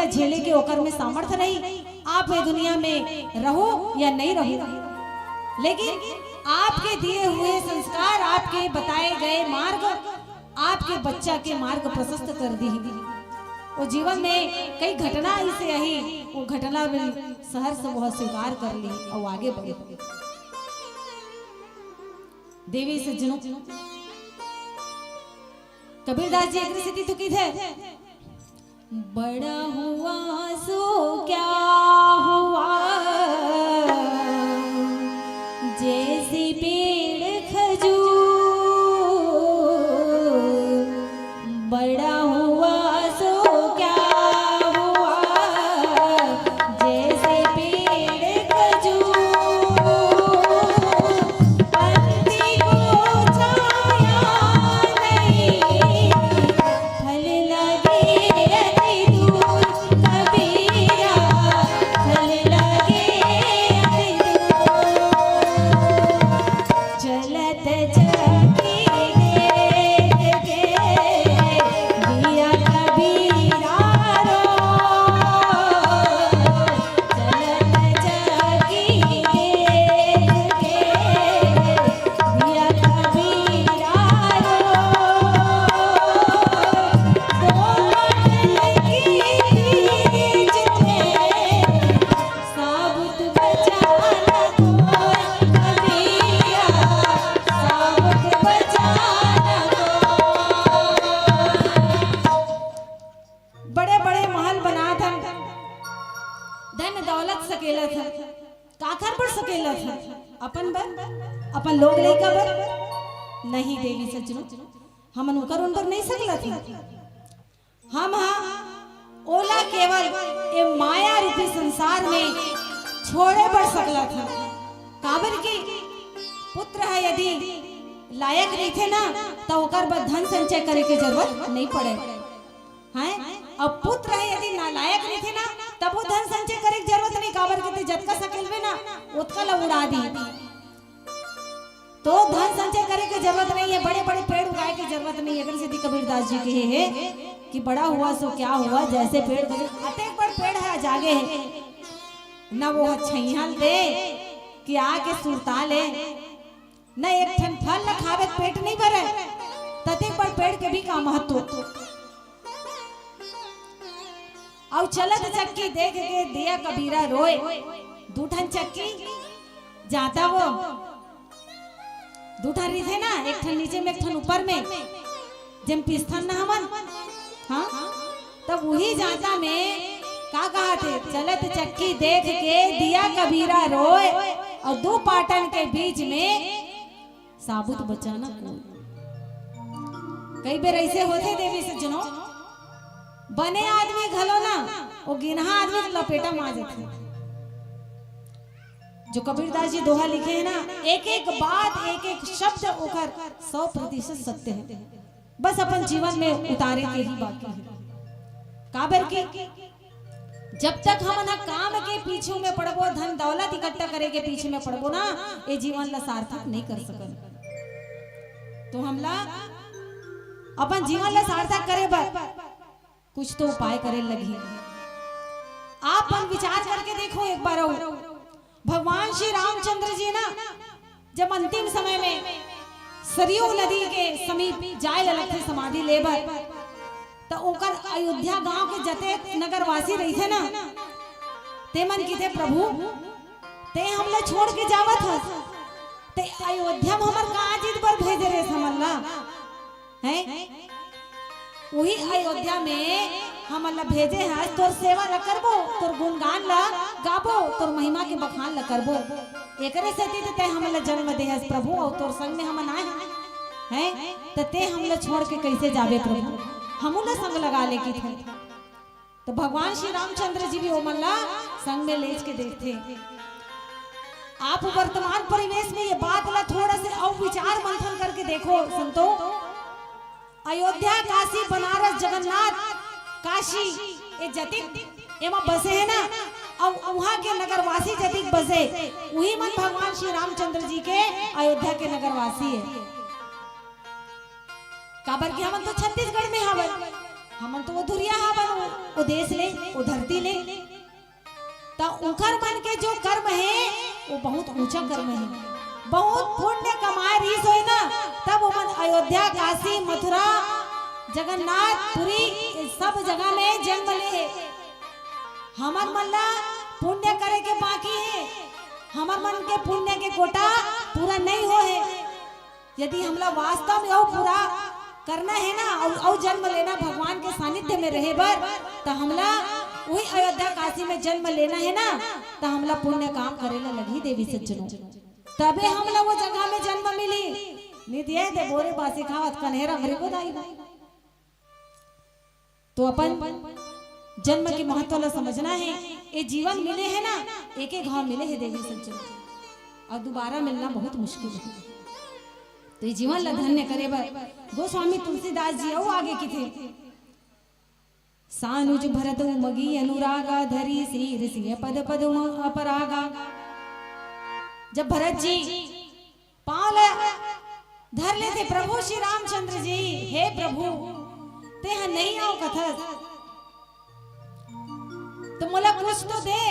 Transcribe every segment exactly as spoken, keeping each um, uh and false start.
झेले के ओकर में सामर्थ्य नहीं। आप ये दुनिया में रहो या नहीं रहो, लेकिन आपके दिए हुए संस्कार, आपके बताए गए मार्ग आपके बच्चा के मार्ग प्रशस्त कर दी। वो जीवन में कई घटना ऐसे आई, वो घटना में सहर्ष वह स्वीकार कर ली और आगे बढ़ी। देवी सज्जनों, कबीरदास जी एक स्थिति तो की थे, बड़ा हुआ सो क्या हुआ, जैसे पेड़ खजूर। बड़ा हुआ सो क्या हुआ, जैसे पेड़ खजूर। पंछी को छाया नहीं, फल लगे अति दूर। कबीरा, फल लगे अति दूर। चलत चक्की देख के दिया कबीरा रो। चलत चक्की देख के दिया कबीरा रो। दो पटल की बीच में साबुत बचाना कोई कबीरा, साबुत बचाना कोई। बड़े बड़े महल बनात हन, धन दौलत सकेलत हन, काखर बर सकेलत हन? अपन बर, अपन लोग लइका बर? नहीं देवी सज्जनों, हमन ओकर उन बर नहीं सकलत हन। हम हा ओला केवल ए माया रूपी संसार में छोड़े बर सकलत हन। काबर कि पुत्र ह यदि लायक रहिथे ना, त ओकर बर धन संचय करे के जरूरत नहीं पड़े। हैं? अब पुत्र ह यदि नालायक रहिथे ना, तब वो धन संचय करे के जरूरत नहीं, काबर कि ते जतका सकेलबे ना, ओतका ला उड़ा दी। तो धन संचय करे के जरूरत नहीं है, बड़े-बड़े पेड़ उगाए के जरूरत नहीं है। एकरे सेती कबीरदास जी कहे हे कि बड़ा हुआ सो क्या हुआ, जैसे पेड़ खजूर। अतेक बड़ पेड़ ह जागे हे, न वो ह छइहां ल दे कि आके सुरता ले, न एक ठन फल ल खावे त पेट नहीं भरे, ततेक बड़ पेड़ के भी का महत्व। अउ चलत चक्की देख के दिया कबीरा रोय। दू ठन चक्की जाता वो, दू ठन रहिथे ना, एक ठन नीचे में, एक ठन ऊपर में, जेम पिसथन ना हमन, हाँ, तब उही जाता में का कहा थे, चलत चक्की देख के दिया कबीरा रोय, अउ दू पाटन के बीच में साबुत बचाना कोई। कई बेर ऐसे होथे देवी सज्जनों, बने आदमी घलो ना, वो गिनहा आदमी के लपेटा में आ जाथे। जो कबीरदास जी दोहा लिखे हे ना, एक एक बात, एक एक शब्द ओकर सौ प्रतिशत सत्य हे। बस अपन जीवन में उतारे के ही बाकी हे। काबर के जब तक हमन ह काम के पीछू में पड़बो, धन दौलत इकट्ठा करे के पीछू में पड़बो ना, ए जीवन ला सार्थक नहीं कर सकन। तो हमला अपन जीवन ला सार्थक करे बर कुछ तो उपाय करे लगही। आप मन विचार करके देखो एक बार अउ। भगवान श्री रामचंद्र जी ना जब अंतिम समय में सरयू नदी के समीप जाए ल लगथे समाधि ले बर, त ओकर अयोध्या गांव के जते नगरवासी रहिथे ना, ते मन किथे, "प्रभु, ते हमला छोड़ के जावत हस, ते अयोध्या में हमर का चीज बर भेजे रेस हमन ला?" हैं? उही अयोध्या में हमन ला भेजे हस, तोर सेवा ला करबो, तोर गुणगान ला गाबो, तोर महिमा के बखान ला करबो। एकरे सेती ते तैं हमन ला जन्म दे हस प्रभु, अउ तोर संग में हमन आए हन। हैं? त ते हमला छोड़ के कैसे जाबे प्रभु? हमू ला संग लगा ले किथे। तो भगवान श्री रामचंद्र जी भी ओमन ला संग में लेज के देखथे। आप वर्तमान परिवेश में ये बात ला थोड़ा से अउ विचार मंथन करके देखो संतो, अयोध्या, काशी, बनारस, जगन्नाथ, काशी, ये जतिक एमा बसे हे ना, अउ उहाँ के नगरवासी जतिक बसे, उही मन भगवान श्री रामचंद्र जी के अयोध्या के नगरवासी हे। काबर कि हमन तो छत्तीसगढ़ में हवन, हमन तो वो धुरिया हावन, वो देश ले, वो धरती ले। त उंकर मन के जो कर्म हे, वो बहुत ऊंचा कर्म हे। बहुत पुण्य कमाए रहिस होही ना, तब ओमन अयोध्या, काशी, मथुरा, जगन्नाथपुरी, ये सब जगह में जन्म ले हे। हमर मन ला पुण्य करे के बाकी हे, हमर मन के पुण्य के कोटा पूरा नहीं होए हे। यदि हमला वास्तव में अउ पूरा करना हे ना, अउ, अउ जन्म लेना भगवान के सानिध्य में रहे बर, त हमला उही अयोध्या काशी में जन्म लेना हे ना, त हमला पुण्य काम करे ला लगही देवी सज्जनों, तबे हमला वो जगह में जन्म मिली। नित ये दे बोरे बासी खावत कन्हेरा मरी गोदाई। तो अपन जन्म के महत्व ला समझना हे। ये जीवन मिले हे ना, एक एक घाव मिले हे देवी सज्जन, अउ दोबारा मिलना बहुत मुश्किल हे। तो ये जीवन ला धन्य करे बर गोस्वामी तुलसीदास जी अउ आगे किथे, सानुज भरत उमगी अनुरागा धरी शीर्ष पद पद्म अपरागा। जब भरत जी पाँव ला धर लेथे प्रभु श्री रामचंद्र जी, हे प्रभु, तेहा नहीं आओ कथस, त मोला कुछ तो दे,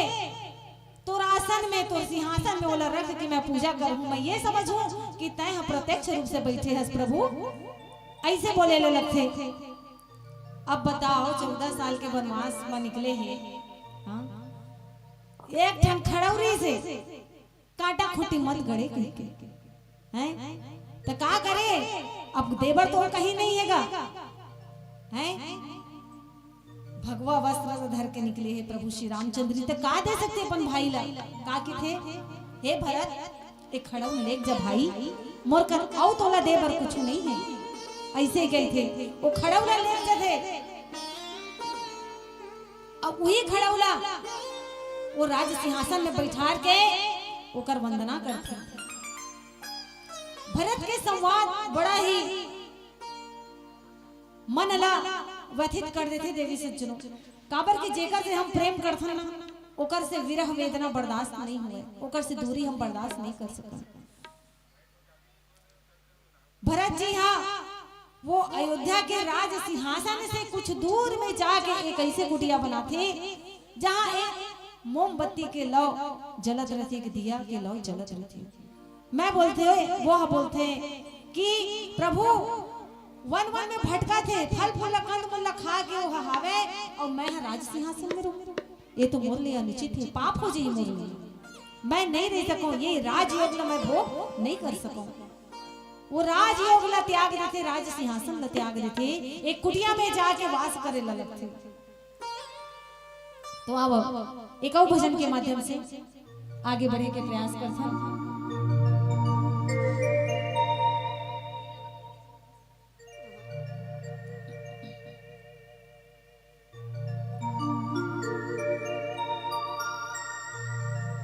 तोर आसन में, तोर सिंहासन में ओला रख के मैं पूजा करहूं, मैं ये समझहूं कि तैं ह प्रत्यक्ष रूप से बैठे हस प्रभु, ऐसे बोले ले लगथे। अब बताओ, चौदह साल के वनवास में निकले हे, हाँ? एक ठन खड़ौरी से कांटा खूंटी मत गड़े कहिके, हैं? त का करे? अब देबर तो कहीं नहीं हेगा, हैं? भगवा वस्त्र धर के निकले हे प्रभु श्री रामचंद्र जी, त का दे सकथे अपन भाई ला? का किथे, हे भरत, ए खड़ऊ लेग जा भाई, मोर कर अउ तोला दे बर कुछु नहीं हे। ऐसे कहिथे, ओ खड़ऊ ला लेग जाथे। अब उही खड़ऊ ला वो राज सिंहासन में बैठार के ओकर वंदना करथे। भरत के संवाद बड़ा ही मन ला व्यथित कर देथे देवी सज्जनों, काबर के जेकर से हम प्रेम करथन ना, ओकर से विरह वेदना बर्दाश्त नहीं होए, ओकर से दूरी हम बर्दाश्त नहीं कर सकन। भरत जी हा वो अयोध्या के राज सिंहासन से कुछ दूर में जाके एक ऐसे कुटिया बनाथे, जहां एक मोमबत्ती के लौ जलत रथे, एक दिया के लौ जलत रथे। मैं बोलथे, वो हा बोलथे कि प्रभु वन वन में भटकथे, फल फूल ला, कंद मूल ला खा के वो हा हावे, अउ मैं हा राज सिंहासन में रहूं, ये तो मोर ले अनुचित हे, पाप हो जाही मोर ले। मैं नहीं रह सकूं, ये राजयोग ला मैं भोग नहीं कर सकूं। वो राजयोग ला त्याग देथे, राज सिंहासन ला त्याग देथे, एक कुटिया में जाके वास करे ला लगथे। तो आव, एक अउ भजन के माध्यम से आगे बढ़े के प्रयास करथन।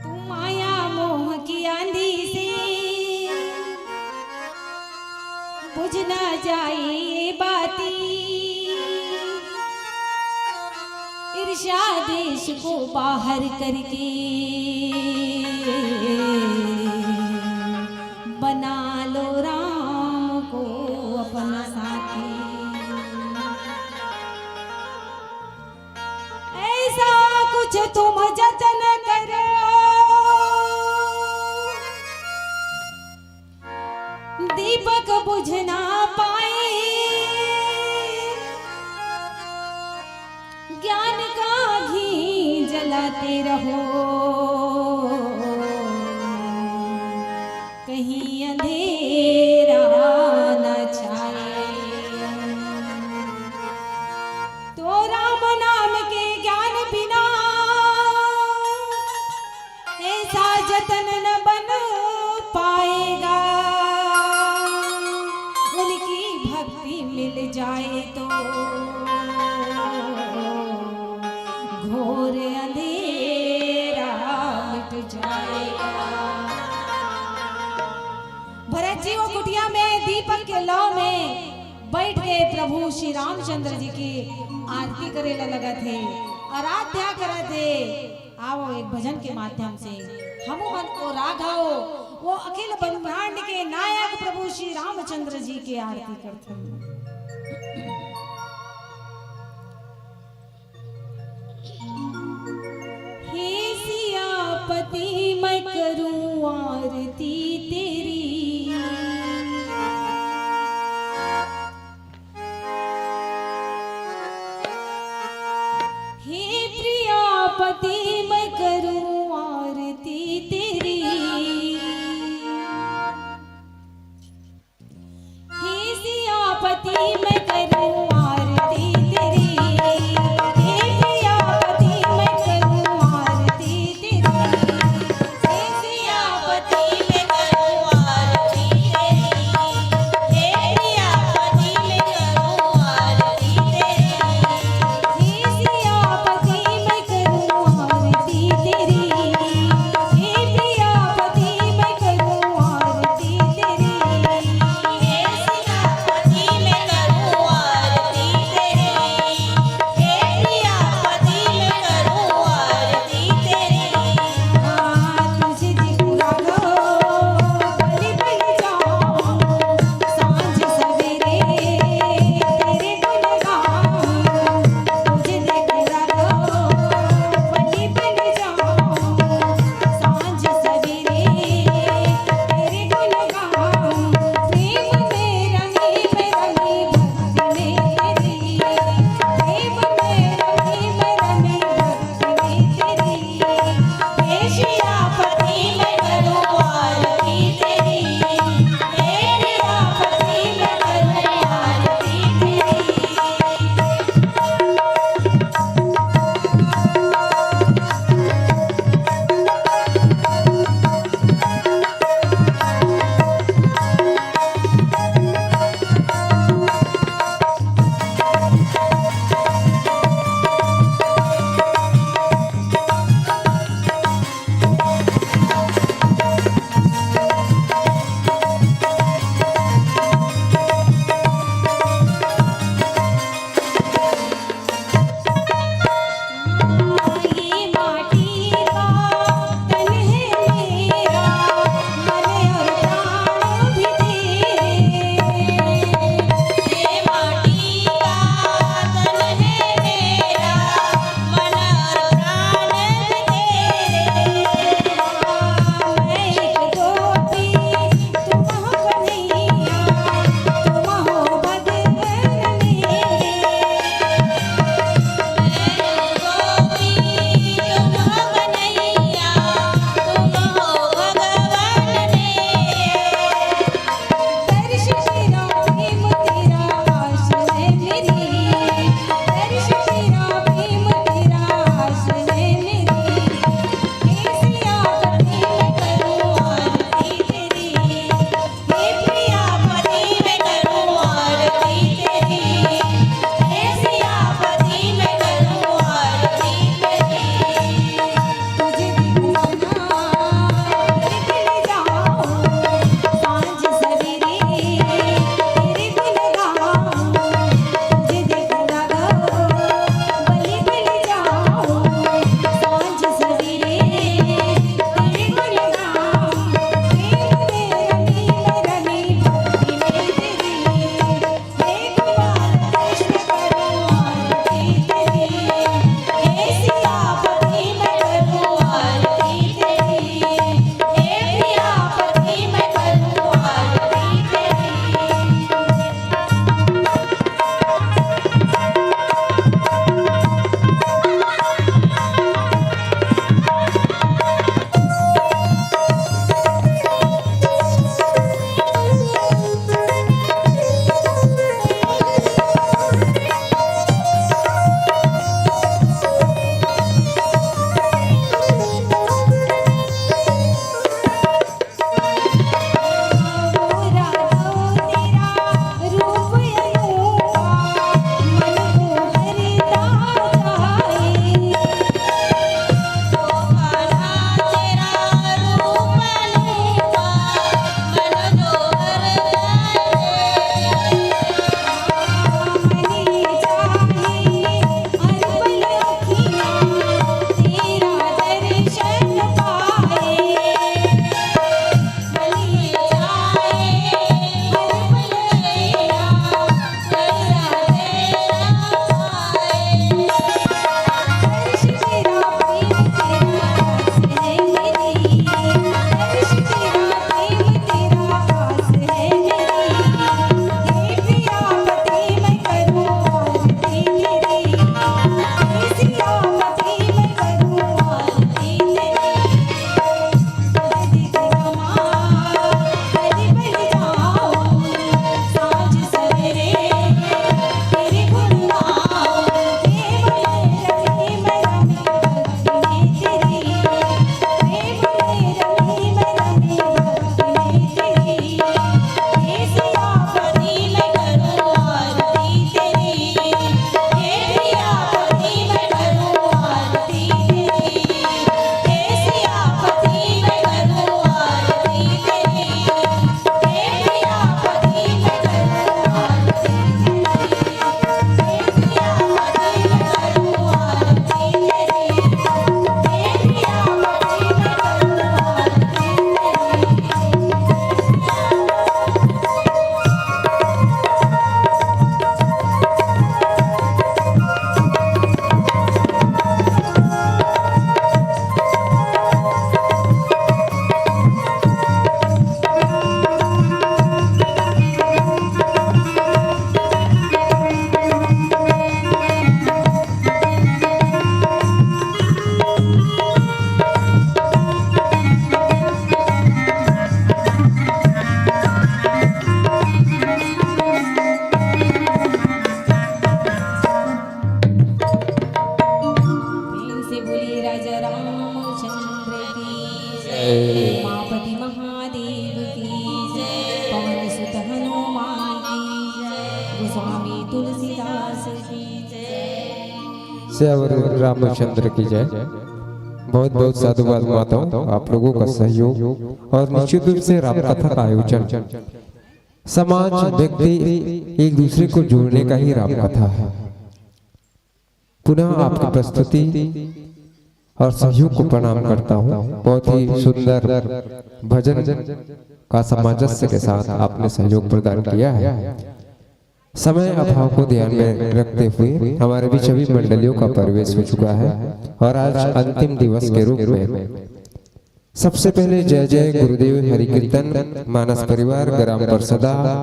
तू माया मोह की आंधी से बुझ ना जाए बाती, ईर्ष्या द्वेष को बाहर करके बना लो राम को अपना साथी। ऐसा कुछ तुम जतन करो, दीपक बुझ ना पाए, ज्ञान का घी जलाते रहो, कहीं अंधेरा न छाए। तो राम नाम के ज्ञान बिना ऐसा जतन न बन पाएगा। उनकी भक्ति मिल जाए तो घोर अंधेरा मिट जाएगा। भरत जी वो कुटिया में दीपक के लौ में बैठ के प्रभु श्री रामचंद्र जी की आरती करे ला लगथे, आराध्या करथे। आवो एक भजन के माध्यम से हमू मन ओ राघव, वो अखिल ब्रह्मांड के नायक प्रभु श्री रामचंद्र जी के आरती करथन। आरती तेरी। हे प्रियापति, मैं करूं आरती तेरी। हे सियापति, मैं करूं आरती तेरी। हे प्रियापति, मैं करूं आरती तेरी। हे सियापति, मैं करूं आरती तेरी। हे प्रियापति, मैं करूं आरती तेरी। हे सियापति, मैं करूं बोलिए राजा रामचंद्र की जय, उमापति महादेव की जय, पवन सुत हनुमान की जय, गोस्वामी तुलसीदास की जय। सियावर रामचंद्र की जय। बहुत बहुत साधुवाद माताओं, आप लोगों का सहयोग और निश्चित रूप से राम कथा का आयोजन समाज, व्यक्ति, एक दूसरे को जोड़ने का ही राम कथा है। पुनः आपकी प्रस्तुति और सहयोग को प्रणाम करता हूँ। बहुत ही सुंदर भजन का सामंजस्य के साथ आपने सहयोग प्रदान किया है। समय अभाव को ध्यान में रखते हुए हमारे बीच सभी मंडलियों का प्रवेश हो चुका है और आज अंतिम दिवस के रूप में सबसे पहले जय जय गुरुदेव हरि कीर्तन, मानस परिवार, ग्राम परसदा,